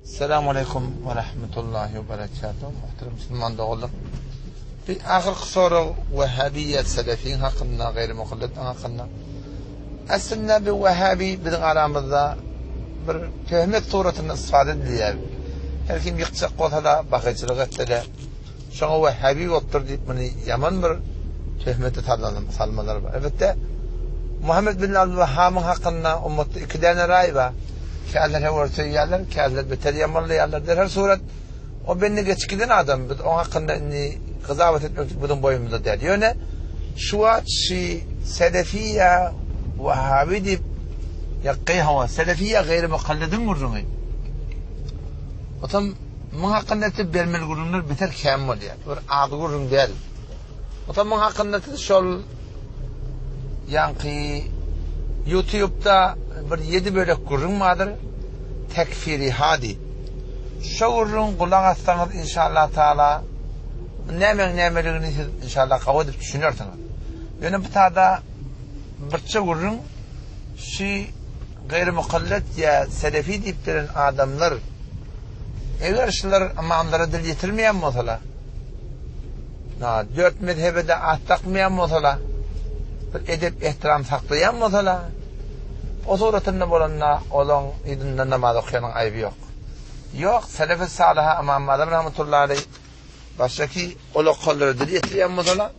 Selamu aleýkum we rahmetullahi we berekatuh. Muhterem musulman doganlar. Bir ahyrky sorag Wahhabiýa selefiň hakynda, gaýry mukallidiň hakynda. Aslynda bu Wahhabi biziň aramyzda bir töhmet suratynda istifade edilýär. Her kim ýykjak bolsa-da, bakyjylyk etse-de, şoňa Wahhabi bolupdyr diýip muny ýaman bir töhmete salmalar bar. Elbetde, Muhammed bin Abdul Wahhabyň hakynda ummatda iki däne raý bar. Käler höwür söýýärler, käler beter ýamanlaýarlar. Derhal surat o bende geçip giden adam, biz oň hakynda indi gyzawat etmek biziň boýnumyzda däl. Ýöne şu wagt şi selefi ýa wahhabi diýip ýa gaý hawa selefi ýa gaýry mukallidiň gürrüňi. Otam muň hakynda etip bermeli gürrüňler beter kän bolýar. Bir az gürrüň däl. Otam muň hakynda siz şol ýaňky ýutubda bir ýedi bölek gürrüň bardyr. Tekfiri ha diýip. Şo gürrüň gulak assaňyz inşallah taala nämäň nämeligini siz inşallah gawy edip düşünersiňiz. Ýöne bu tada birçe gürrüň şi gaýry mukallet ýa selefi diýip gelen adamlar eger şular ymamlara dil ýetirmeýän bolsalar Na, dört mezhebe-de at dakmaýan bolsalar, bir edep-ehtiram saklaýan bolsalar, o suratynda bolanda olaň yzynda namaz okaýanyň aýby ýok. Ýok, selefi salyha Ymam Azam rahmetullahi aleý başdaki ol okanlara dil ýetirýän bolsalar,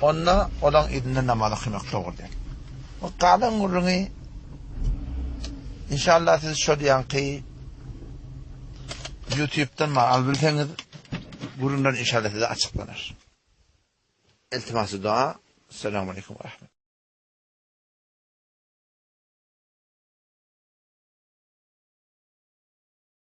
onda olaň yzynda namaz okamak dogry däl. Bu galan gürrüňi inşallah siz şol ýaňky Ýutubdan bar alyp bilseňiz gürrüňler inşallah size açyklanar. Iltimasy dua. Esselamu aleýkum we rahmet.